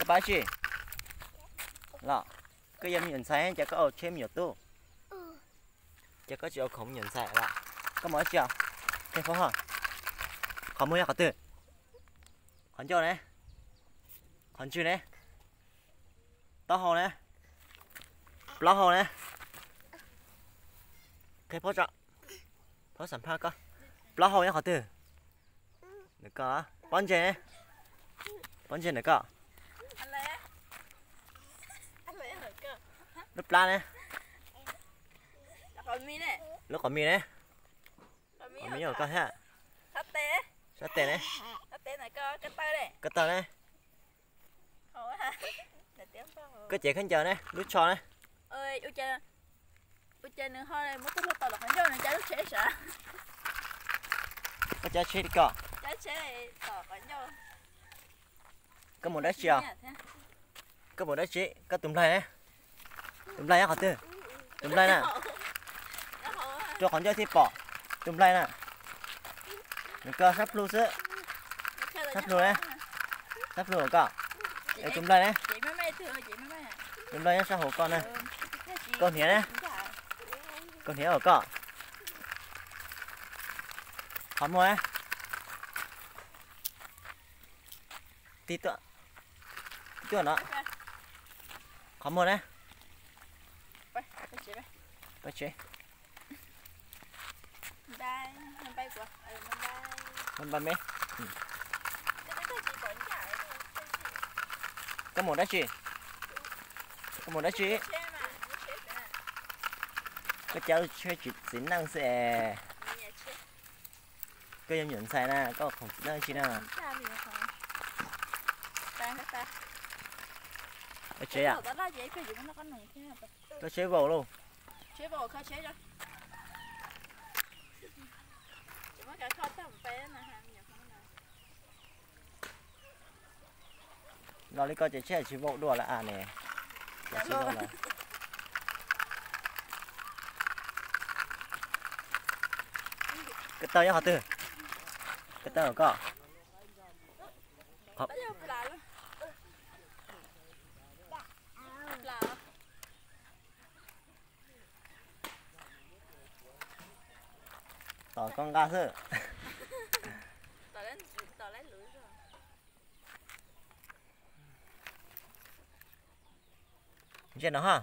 Pab tsi los, koj yog me nyuam ntxhais ces koj ua tsheb me nyuam tub, ces koj tsis ua khoom me nyuam ntxhais los. Koj mus dab tsi os? Qhia paub ho. Qhov muag yog qhov twg? Qhov ncauj ne? Qhov ntswg ne? Taub hau ne? Plaub hau ne? Qhia paub tso, paub xam phaj koj. Plaub hau nyob qhov twg? Ntawm koj. Pob ntseg ne? Pob ntseg ntawm koj. Lub plab ne? Lub qhov mis ne? Qhov mis nyob ntawm koj thiab. Sab tes ne? Koj taw ne? Koj cev khaub ncaws ne? Lub tsho ne? Koj caij tsheb li koj. Koj mus dab tsi os? Koj mus dab tsi? Koj tus nplaig ne? Tus nplaig nyob qhov twg? Tus nplaig na. Rau qhov ncauj thiaj pom. Tus nplaig na. Nws koj sab plhu xwb. Sab plhu ne? Sab plhu hauv koj. Es tus nplaig ne? Tus nplaig nyob sab hauv koj na. Kaus hniav ne? Kaus hniav hauv koj. Qhov muag ne? Tig tuaj, tig tuaj no. Qhov muag ne? Pab tsev. Npaj me. Koj mus dab tsi? Koj mus dab tsi? Koj caij lub tsheb txiv neej xwb es. Koj yog me nyuam ntxhais na, koj khoom txiv neej tsi na. Tsev, koj tsheb vau lauj. Los li koj ces tsheb tsis vau dua lawm a ne. Koj taw nyob qhov twg? Koj taw koj. Tom koj nqa xwb. Ntsia no ha.